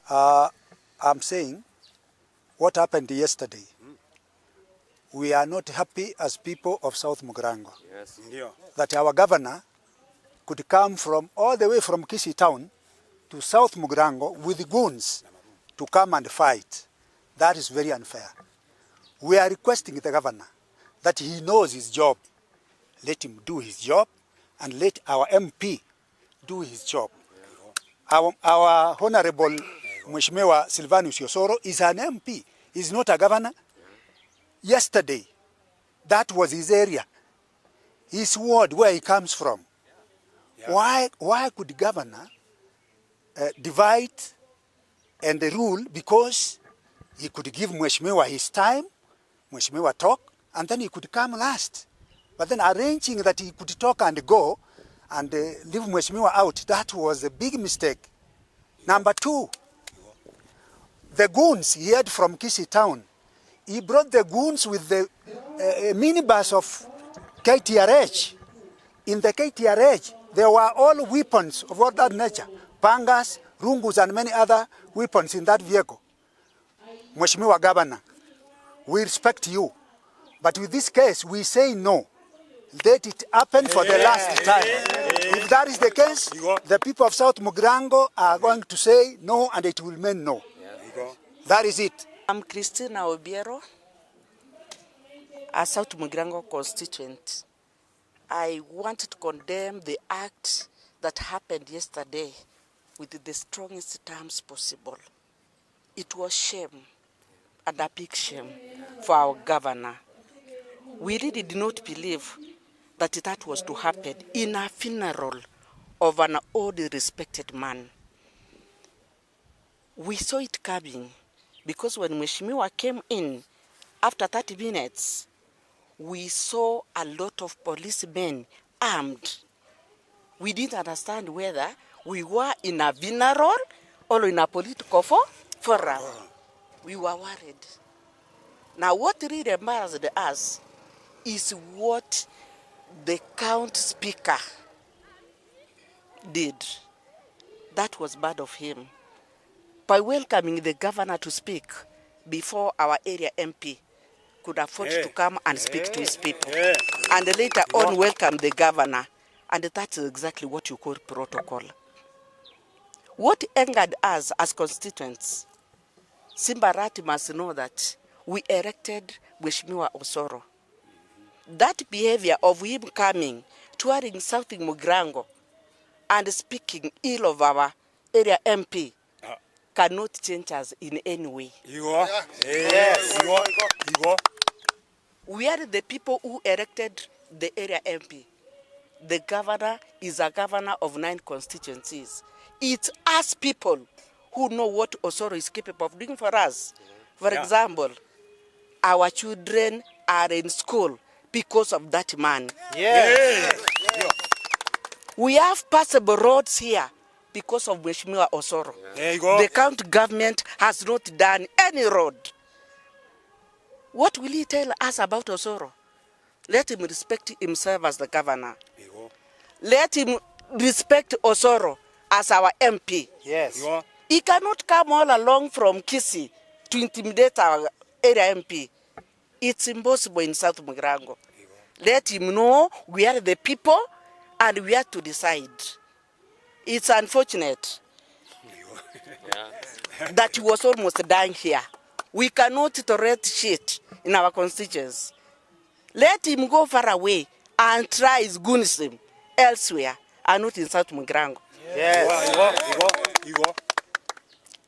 I'm saying what happened yesterday, we are not happy as people of South Mugirango that our governor could come from all the way from Kisii town to South Mugirango with goons to come and fight. That is very unfair. We are requesting the governor that he knows his job. Let him do his job and let our MP do his job. Our, our Honorable Mheshimiwa Silvanus Osoro is an MP. He's not a governor. Yesterday, that was his area, his ward where he comes from. Why, why could the governor divide and rule? Because he could give Mheshimiwa his time, Mheshimiwa talk, and then he could come last. But then arranging that he could talk and go and leave Mheshimiwa out, that was a big mistake. Number two, the goons he had from Kisii town, he brought the goons with the minibus of KTRH. In the KTRH, there were all weapons of all that nature, pangas, rungus, and many other weapons in that vehicle. Mheshimiwa Governor, we respect you, but with this case, we say no. Let it happen for the last time. If that is the case, the people of South Mugirango are going to say no, and it will remain no. That is it. I'm Christina Obiero, a South Mugirango constituent. I want to condemn the act that happened yesterday with the strongest terms possible. It was shame, and a big shame for our governor. We really did not believe that that was to happen in a funeral of an old respected man. We saw it coming because when Mheshimiwa came in, after 30 minutes, we saw a lot of policemen armed. We didn't understand whether we were in a funeral or in a political forum. We were worried. Now, what really embarrassed us is what the county speaker did. That was bad of him. By welcoming the governor to speak before our area MP could afford to come and speak to his people. And later on welcome the governor. And that's exactly what you call protocol. What angered us as constituents, Simba Arati must know that we elected Mheshimiwa Osoro. That behavior of him coming, touring South Mugirango and speaking ill of our area MP cannot change us in any way. We are the people who elected the area MP. The governor is a governor of 9 constituencies. It's us people who know what Osoro is capable of doing for us. For example, our children are in school because of that man. We have passable roads here because of Mheshimiwa Osoro. The county government has not done any road. What will he tell us about Osoro? Let him respect himself as the governor. Let him respect Osoro as our MP. He cannot come all along from Kisii to intimidate our area MP. It's impossible in South Mugirango. Let him know we are the people and we are to decide. It's unfortunate that he was almost dying here. We cannot tolerate shit in our constituents. Let him go far away and try his goonism elsewhere and not in South Mugirango.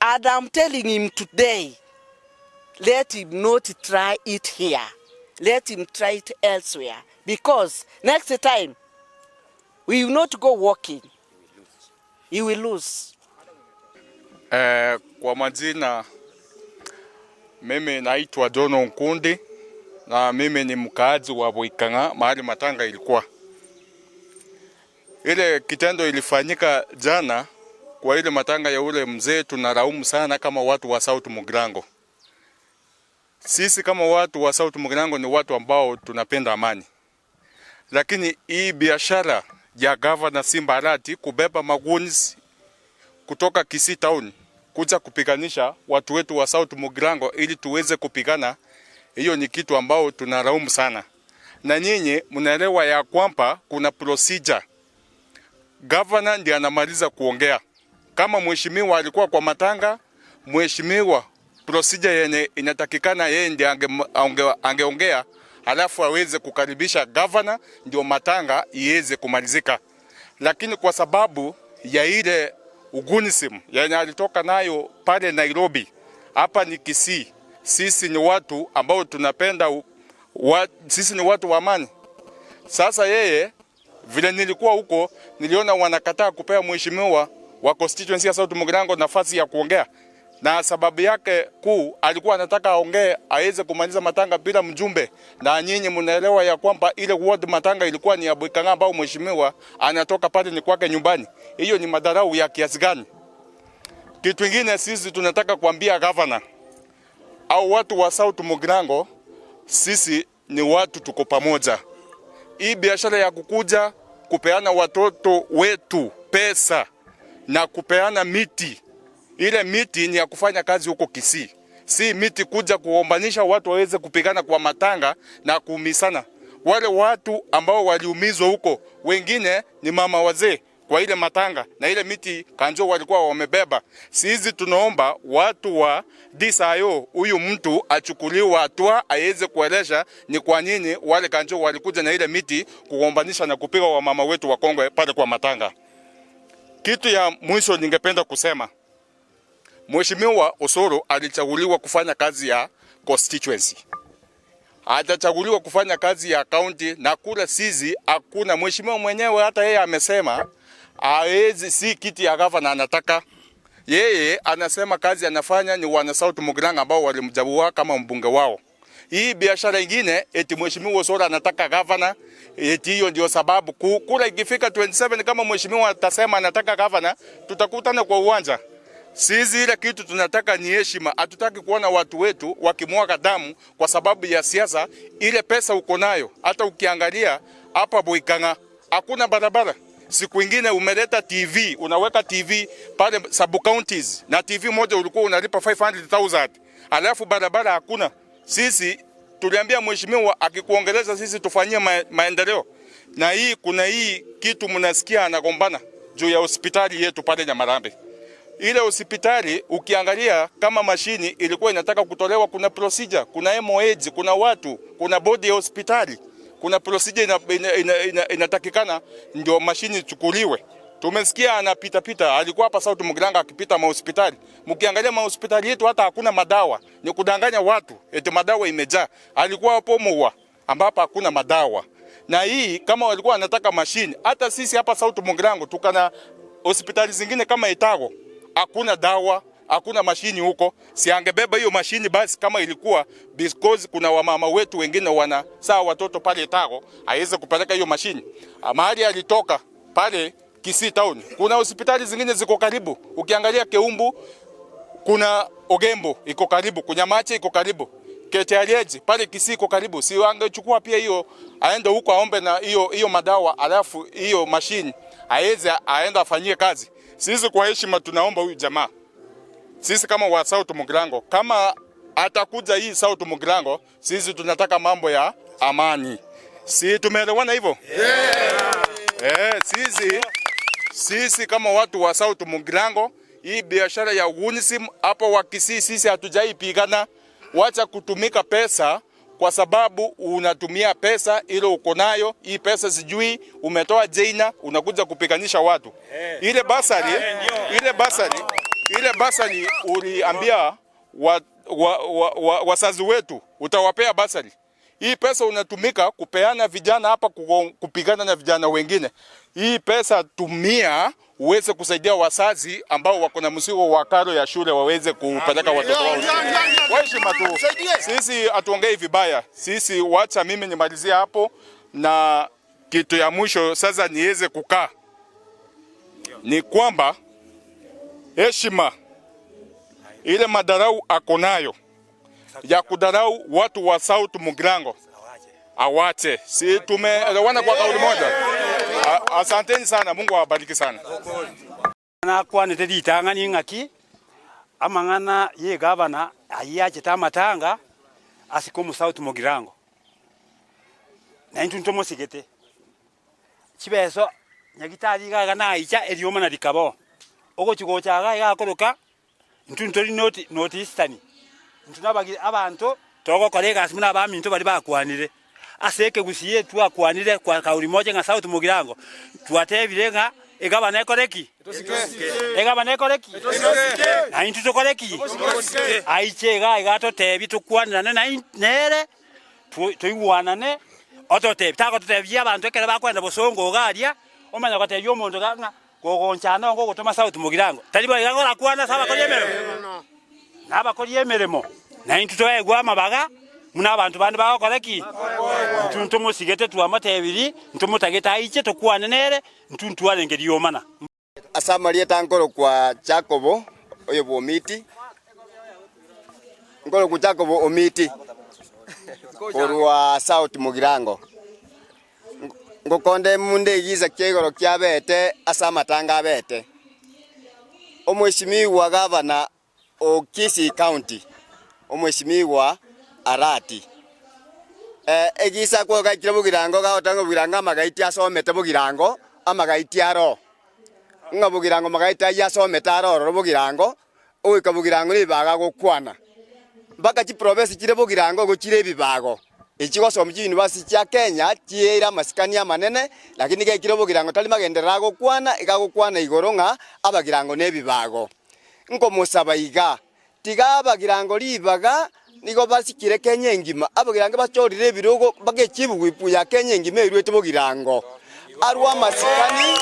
And I'm telling him today, let him not try it here. Let him try it elsewhere. Because next time, we will not go walking. He will lose. Kwa majina mimi naitwa John Nkundi na mimi ni mkaaji wa Boikang'a mahali matanga ilikuwa. Ile kitendo ilifanyika jana kwa ile matanga ya ule mzee, tunalaumu sana kama watu wa South Mugirango. Sisi kama watu wa South Mugirango ni watu ambao tunapenda amani, lakini hii biashara ya Governor Simba Arati kubeba magoons kutoka Kisii town kuja South Mugirango kuja kufanya kuja kupiganisha watu wetu wa South Mugirango ili tuweze kupigana, hiyo ni kitu ambao tunalaumu sana, na nyinyi mnaelewa ya kwamba kuna procedure. Governor ndiye anamaliza kuongea. Kama mheshimiwa alikuwa kwa matanga, mheshimiwa procedure yenye inatakikana yeye ndiye angeongea, alafu aweze kukaribisha governor, ndio matanga iweze kumalizika. Lakini kwa sababu ya ile ugunisimu yenye alitoka nayo pale Nairobi, hapa ni Kisii, sisi ni watu ambao tunapenda wa, sisi ni watu wa amani. Sasa yeye vile nilikuwa huko niliona wanakataa kupea mheshimiwa wa constituency ya South Mugirango nafasi ya kuongea, na sababu yake kuu alikuwa anataka aongee aweze kumaliza matanga bila mjumbe, na nyinyi mnaelewa ya kwamba ile ward matanga ilikuwa ni ya Bwikang'a ambao mheshimiwa anatoka pale ni kwake nyumbani. Hiyo ni madharau ya kiasi gani? Kitu kingine sisi tunataka kuambia governor au watu wa South Mugirango, sisi ni watu tuko pamoja. Hii biashara ya kukuja kupeana watoto wetu pesa na kupeana miti, ile miti ni ya kufanya kazi huko Kisii, si miti kuja kuombanisha watu waweze kupigana kwa matanga na kuumisana. Wale watu ambao waliumizwa huko, wengine ni mama wazee kwa ile matanga na ile miti kanjo walikuwa wamebeba. Sisi tunaomba watu wa DCIO, huyu mtu achukuliwe hatua, aweze kueleza ni kwa nini wale kanjo walikuja na ile miti kugombanisha na kupiga wamama wetu wa Kongwe pale kwa matanga. Kitu ya mwisho ningependa kusema, Mheshimiwa Osoro alichaguliwa kufanya kazi ya constituency, hajachaguliwa kufanya kazi ya county, na kula sisi hakuna. Mheshimiwa mwenyewe hata yeye amesema hawezi, si kiti ya gavana anataka yeye, anasema kazi anafanya ni wana South Mugirango ambao walimchagua kama mbunge wao. Hii biashara ingine eti mheshimiwa Osoro anataka gavana, eti hiyo ndio sababu kuu. Kura ikifika 27 kama mheshimiwa atasema anataka gavana, tutakutana kwa uwanja. Sisi ile kitu tunataka ni heshima. Hatutaki kuona watu wetu wakimwaga damu kwa sababu ya siasa. Ile pesa uko nayo, hata ukiangalia hapa Boikanga hakuna barabara. Siku ingine umeleta TV, unaweka TV pale sub counties, na TV moja ulikuwa unalipa 500,000 alafu barabara hakuna. Sisi tuliambia mheshimiwa akikuongeleza sisi tufanyie ma maendeleo, na hii kuna hii kitu mnasikia anagombana juu ya hospitali yetu pale Nyamarambe. Ile hospitali ukiangalia kama mashini ilikuwa inataka kutolewa, kuna procedure, kuna MOH, kuna watu, kuna bodi ya hospitali, kuna procedure inatakikana ina, ina, ina, ina ndio mashini ichukuliwe. Tumesikia anapita pita, alikuwa hapa South Mugirango akipita mahospitali. Mkiangalia mahospitali yetu hata hakuna madawa, ni kudanganya watu eti madawa imejaa. Alikuwa hapo Muwa ambapo hakuna madawa. Na hii kama walikuwa wanataka mashini, hata sisi hapa South Mugirango tukana hospitali zingine kama Itago hakuna dawa, hakuna mashini huko. Si angebeba hiyo mashini basi kama ilikuwa because kuna wamama wetu wengine wana saa watoto pale Itago, aweze kupeleka hiyo mashini. Mahali alitoka pale Kisii town, kuna hospitali zingine ziko karibu. Ukiangalia Keumbu kuna Ogembo iko karibu, Kunyamache iko karibu, Ketealieji pale Kisii iko karibu. Si angechukua pia hiyo aende huko aombe na hiyo hiyo madawa, alafu hiyo mashini aweze aende afanyie kazi. Sisi kwa heshima tunaomba huyu jamaa, sisi kama wa South Mugirango, kama atakuja hii South Mugirango, sisi tunataka mambo ya amani. Si tumeelewana hivyo? Yeah. Eh, sisi sisi kama watu wa South Mugirango, hii biashara ya Unisim hapo wa Kisii sisi hatujaipigana. Wacha kutumika pesa kwa sababu unatumia pesa ile uko nayo. Hii pesa sijui umetoa jaina, unakuja kupiganisha watu. Ile basari, ile basari, ile basari uliambia wa, wa, wa, wa, wazazi wetu utawapea basari. Hii pesa unatumika kupeana vijana hapa kupigana na vijana wengine. Hii pesa tumia uweze kusaidia wazazi ambao wako na mzigo wa karo ya shule waweze kupeleka watoto wao. Kwa heshima tu, sisi hatuongei vibaya. Sisi wacha mimi nimalizie hapo, na kitu ya mwisho sasa niweze kukaa ni kwamba heshima ile madarau ako nayo ya kudarau watu wa South Mugirango awache. Si tumeelewana kwa kauli moja? Asanteni sana, Mungu awabariki sana. Nakwanete ritang'ani ng'aki. Amang'ana y'egavana ayio achete amatanga ase komo South Mugirango, na intwe ntomosigete. Chibeso nyagitari iga iga naicha erioma na rikaba oo, ogochi gocha iga iga akoroka intwe ntori North North Eastern, intwe nabagiri abanto togokora egasi buna abaminto baria bakwanire. Ase ekegusii etwakwanire kwa kauri moja ng'a South Mugirango, twatebire ng'a egavana ekore ki? Egavana ekore ki? Na intwe tokore ki? Aiche iga iga atotebie tokwanerane nain nere, toigwanane, ototebie, tagototebia abanto ekero bakoenda bosongo iga aria, omanye gotebia omonto iga ng'a gogonchana ongo ogotoma South Mugirango, tari bo iga gorakwane ase abakori emeremo? Na abakori emeremo, na intwe toegwe amabaga buna abanto bande bagokora ki? Intwe ntomosigete twamotebirie, ntomotagete aiche tokwane nere, intwe ntwarenge riomana. Ase amarieta nkorokwa Jakobo oyo bw'Omiti, nkorokwa Jakobo Omiti, korwa South Mugirango. Ngokonde munde egiisa kia igoro kiabete ase amatanga abete. Omweshimiwa gavana o Kisii County, Omweshimiwa Arati. Egiisa akwo gaikire Bogirango gagoteba ng'a Bogirango amagaiti asomete Bogirango, amagaiti aroo. Ng'a Bogirango magaiti ayio asomete are ororo Bogirango, ogoika Bogirango nebibago agokwana. Mpaka chiprovince chire Bogirango igo chire ebibago, echi gosomia chiuniversity chia Kenya chiire amasikani amanene, lakini gaikire Bogirango tari magenderero agokwana, iga agokwana igoro ng'a Abagirango nebibago. Nkomosaba iga, tiga Abagirango ribaga nigo basikire Kenya engima, Abagirango bachorire ebirogo mpaka echibuguipu ya Kenya engima eruete Bogirango. Arwe amasikani,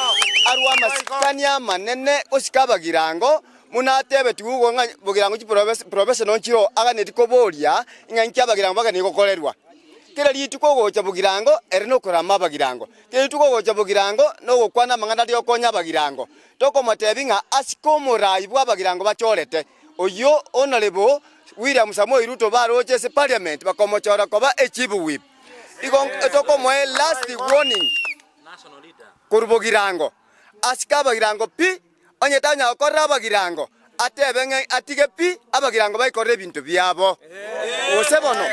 arwe amasikani amanene gosika Abagirango, buna atebetigwe igo ng'a Bogirango chiproves professional nchiroo aganeti koboria ng'a inki Abagirango baganeti gokorerwa. Kera rituko ogocha Bogirango ere nokorama Abagirango, kera rituko ogocha Bogirango nogokwana amang'ana aria okonya Abagirango. Tokomotebia ng'a asike omorai bw'Abagirango bachorete, oyio Honourable William Samoei Ruto baroche ase parliament bakomochora koba echief whip. Igo tokomoa elast warning korwa Bogirango, asike Abagirango pi, onye tanya gokorera Abagirango, atebe ng'a atige pi Abagirango baikorere ebinto biabo. Gose bono,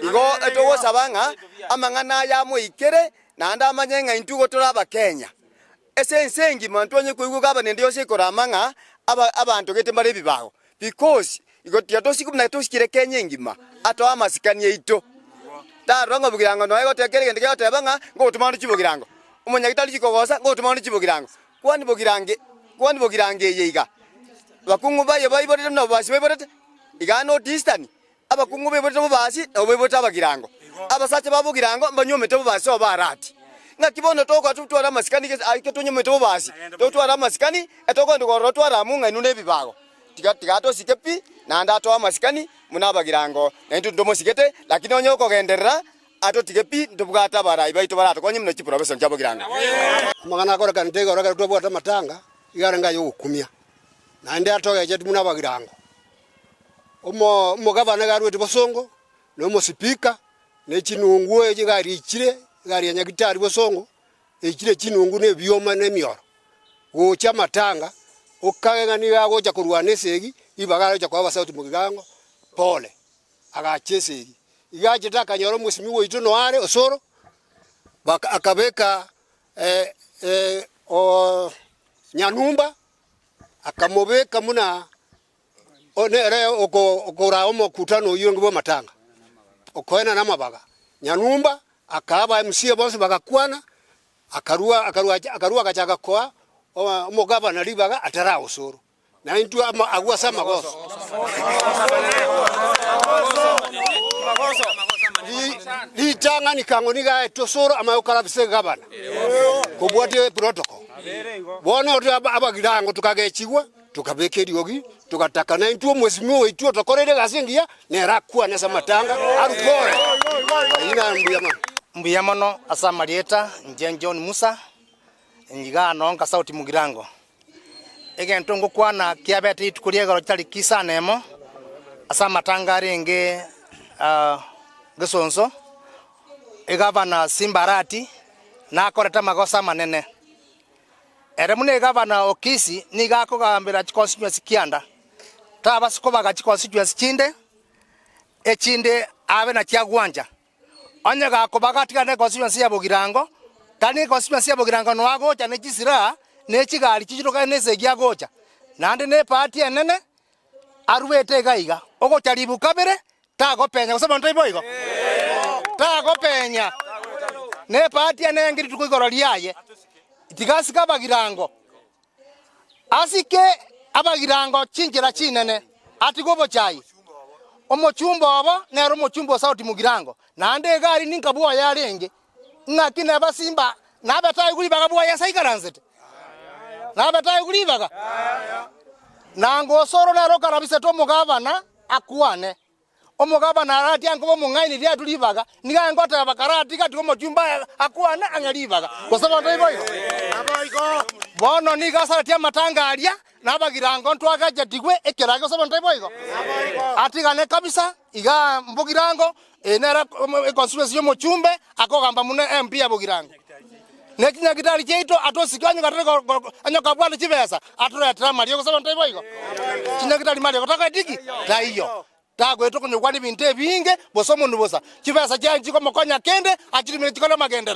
igo togosaba ng'a amang'ana aya amoikere naende amanye ng'a intwe igo tore Abakenya. Ase ense engima ntwanye koigwa gavana ende yonsi ekorama ng'a aba abanto gete mbare ebibago because igo tiga tosike buna tosikire Kenya engima atoe amasikani aito. Tarora ng'a bogirango noe egoteba kera egento kegoteba ng'a ngogotoma onde chibogirango. Omonyagitari chikogosa ngogotoma onde chibogirango. Kwani bogirange kwani bogirango eye iga bakungu baye baiborete buna bobasi baiborete? Igaa North Eastern Abakungu baiborete bobasi, nabo baiborete abagirango. Abasacha ba bogirango mbanyuomete bobasi obo Arati. Ng'aki bono tokora totware amasikani gese ake tonyuomete bobasi, totware amasikani, etokogenda korora tware amo ng'a inwe nebibago. Tiga tiga atosike pi, naende atoe amasikani buna abagirango, na intwe ntomosigete, lakini onye okogenderera atotige pi, ntobwate abarai baito baratokonye buna chiprofession chia bogirango. Amang'ana akorekanete igoro ekero twabwate amatanga, iga arenge ay'ogokumia, naende atogechetie buna abagirango. Omogavana iga aruete bosongo, na omosipika, ne chinungu echi iga arichire, egari ya Nyagitari bosongo, eichire chinungu na ebioma na emioro, gocha amatanga, okage ng'a nigo agocha korwana esegi, ribaga aroche koa abasauti mogirango, pole, agacha esegi. Iga achete akanyora omosimiwa oito noyo are Osoro, baka akabeka Nyanumba, akamobeka buna nere okoraa omokutano oyio onge bw'amatanga, okoenana amabaga. Nyanumba akaa aba MCA bonsi bagakwana, akarua akarua akarua agachaka koa omogavana ribaga ataraa osoro. Na intwe agwo ase amagoso. Ritang'ani kang'o nigo aetwe osoro amanye gokora ase egavana, kobwatia eprotocol. Bono abagirango tokagechigwa. Tokabeka eriogi, togataka naintwe omwesimwa oitwe otokoreire egasi engiya, nere akwane ase amatanga, arue pore. Ayio naro mbuya mono. Mbuya mono ase amarieta, inche John Musa, iga nonka Sauti Mugirango. Egento ngokwana kiabete rituko ria igoro chitariki isano emo, ase amatanga arenge Gesonso, egavana Simba Arati nakorete amagoso amanene. Ere buna egavana o Kisii nigo akogambera chiconstituency kianda. Tabasa kobaga chiconstituency chinde, echinde abe nachio agwancha. Onye gakobaga atigane ne constituency ya Bogirango, tari ne constituency ya Bogirango noe agocha ne chisiraha, ne chigari chichirokane ne esegi agocha. Naende ne eparty enene, aruete iga iga, ogocharibu kabere, tagopenya gose abanto taibo igo? Tagopenya. Ne eparty ene enge rituko igoro riaye, tiga asike Abagirango. Asike abagirango chinchera chinene, atige obochai. Omochumba obo nere omochumba o Sauti Mugirango, naende egari ninka bwoye arenge, ng'aki neba simba nabe taigwe ribaga bwoye ase aikaransete? Nabe taigwe ribaga? Nanga osoro nere okarabisete omogabana akwane. Omogabana aratie ankobe omong'aini riatwe ribaga, nigo aye ngoteba karatige atige omochumba akwane ang'e ribaga. Gose bono tari boigo? Bono nigo asaretie amatanga aria, na abagirango ntwagachetigwe ekerage gose bono tari boigo? Atigane kabisa igaa mbogirango, eye nere econstituency y'omochumbe akogamba buna MP ya Bogirango. Ne chinyagitari chiaito atosike onye gatari onye kabwate chibesa atoretere amariogo gose bono tari boigo? Chinyagitari mariogo tokoeti ki? Taiyo. Tagoeta okonyokwana ebinto ebinge, bosa omonto bosa. Chibesa chiaye nchikomokonya kende, achirimire chikore amagenderero.